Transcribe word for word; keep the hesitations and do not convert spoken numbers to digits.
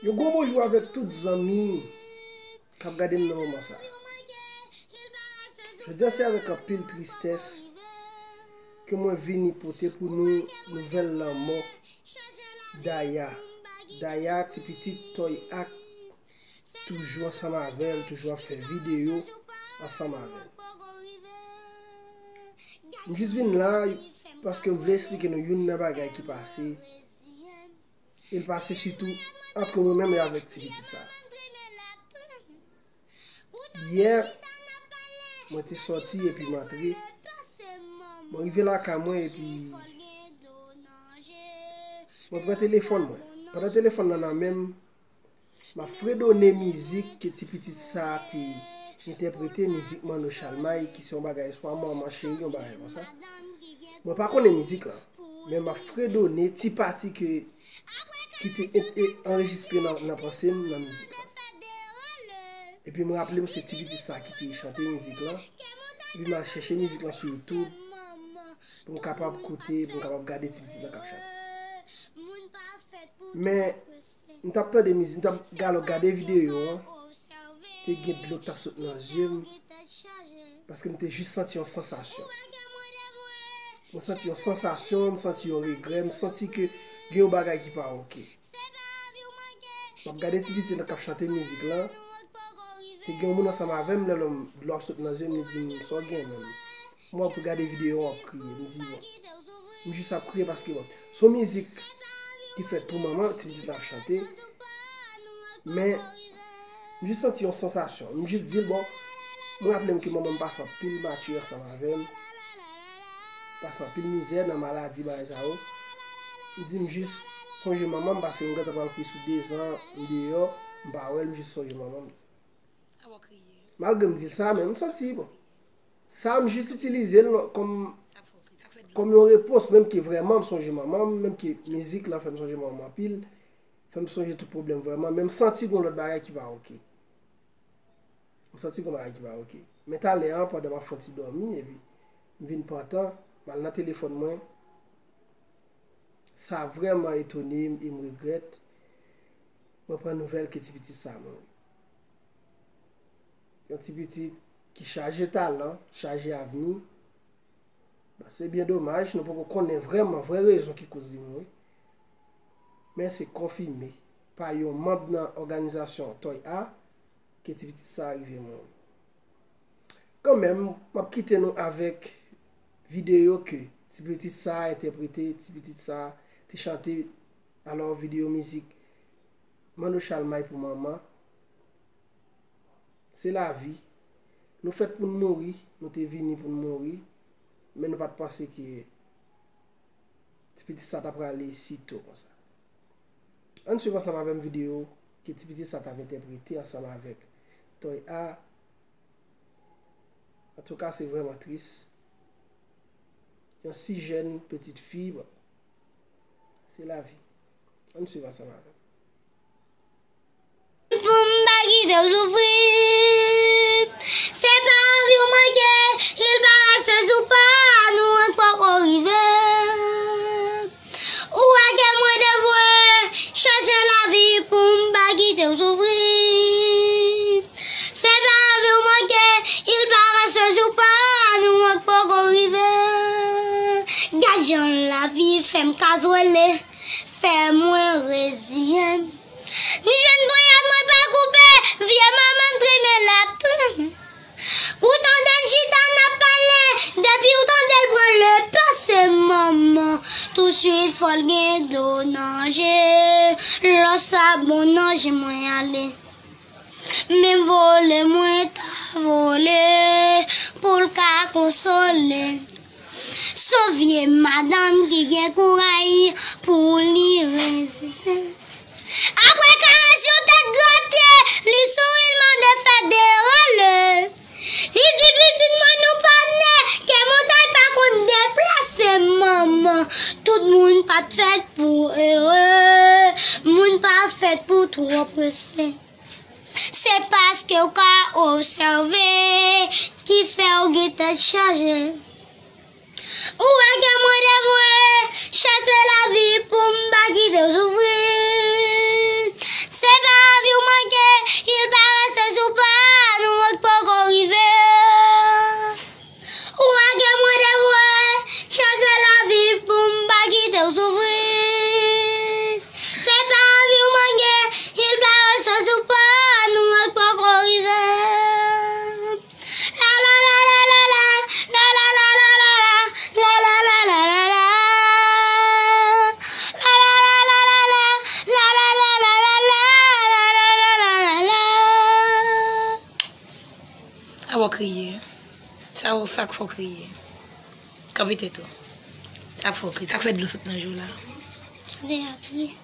Yon gwo bonjou avèk tout zanmi k ap gade m nan moman sa a. Jodi a se avèk anpil tristès ke mwen vini pote pou nou nouvèl lanmò Daya. Daya, ti pitit Toy Ak, toujou ansanm avè l, toujou ap fè videyo ansanm avè l. M jis vin la paske m vle esplike nou youn nan bagay ki pase. E l pase sitou ant mwen menm e avèk ti pitit sa. Yè, mwen te sòti epi m antre. Mwen rive lakay mwen epi mwen pran telefòn mwen. Pandan telefòn nan nan men m, m ap fredone mizik ke ti pitit sa te entèprete, mizik Manno Chalmay, ki se yon bagay espwa manman cheri, yon bagay konsa. Mwen pa konnen mizik lan, men m ap fredone ti pati ke, ki te e- e- anrejistre nan, nan panse m nan mizik lan. Epi m raple m se ti pitit sa ki te chante mizik lan. Epi m al chèche mizik lan sou YouTube pou m kapab koute, pou m kapab gade ti pitit lan k ap chante. Men, m t ap tande mizik, m t ap gade videyo an, te gen dlo k t ap sot nan zye m, paske m te jis santi yon sansasyon. Mwen santi yon sansasyon, m santi yon regrè, m santi ke gen yon bagay ki pa oke. M ap gade ti pitit lan k ap chante mizik lan. Te gen yon moun ansanm avè m, lè lòm dlo ap sot nan zye m, li di m, "Sa w gen menm?" M wè w ap gade videyo an, w ap kriye. M di, "Bon, m jis ap kriye paske, bon, se yon mizik ki fèt pou manman, ti pitit la ap chante." Men, m jis santi yon sansasyon. M jis di l, bon, m raple m ke manman m pase anpil mati ansanm avè m. Pase anpil mizè nan maladi, bagay sa yo. M di m jis sonje manman m, paske m gentan pral kouri sou dezan, m deyò, m pa wè l, m jis sonje manman m. Malgre m di l sa, men m santi, bon. Sa, m jis itilize l non, kòm, kòm yon repons, menm ke vrèman m sonje manman m, menm ke mizik lan fè m sonje manman m anpil, fè m sonje tout pwoblèm vrèman, men m santi gon lòt bagay ki pa oke. M santi gon bagay ki pa oke. Men talè an, pandan m ap fè yon ti dòmi, epi m vin pantan, m al nan telefòn mwen. Sa vrèman etone m e m regrèt. Mwen pran nouvèl ke ti pitit sa mouri. Yon ti pitit ki chaje talan, chaje avni. Bon, se byen domaj, nou poko konnen vrèman vrè rezon ki koz li mouri. Men se konfime pa yon manm nan òganizasyon Toy A ke ti pitit sa rive mouri. Kanmenm, m ap kite nou avèk videyo ke ti pitit sa entèprete, ti pitit sa te chante, alò videyo mizik Manno Chalmay pou manman. Se lavi. Nou fèt pou n mouri, nou te vini pou n mouri, men nou pa t panse ke ti pitit sa ta prale si to konsa. Ann swiv ansanm avè m videyo ke ti pitit sa t ap entèprete ansanm avèk Toy A. Antouka, se vrèman tris. Yon si jèn pitit fi, bon, se lavi. Ann swiv ansanm avè m. Pou m pa kite w soufri. Se pa anvi w manke, il parasez ou pa, nou an poko rive. Ou wè ke mwen devwe chanje lavi pou m pa kite w soufri. Se pa anvi w manke, il parasez ou pa, nou an poko rive. Gad jan lavi fè m kazwele, fè mwen reziyen m. M jwenn ponyèt mwen pa koupe, vye manman m trimen l ap trimen. Ou tande n chita n ap pale, depi w tande l pran le pase manman, touswit fò l gen dlo nan je, lò sa bon nan je mwen ale. Men vole mwen ta vole, pou l ka konsole. Se yon vye madanm ki gen kouray pou li reziste. Apre kares yon tèt grate, li souri, l mande fè derale. Li di pitit mwen nou pa nè, ke montay pa konn deplase manman. Tout moun pa t fèt pou ere, moun pa fèt pou twò prese. Se paske w ka obsève ki fè w gen tèt chaje. Ou wè ke mwen devwe chèche lavi pou m pa kite w soufri. Se Fò kriye. Sa w sa k fò kriye. Kanpe tèt ou. Sa k fò kriye. Sa k fè dlo sot nan je w la. Chante a tris.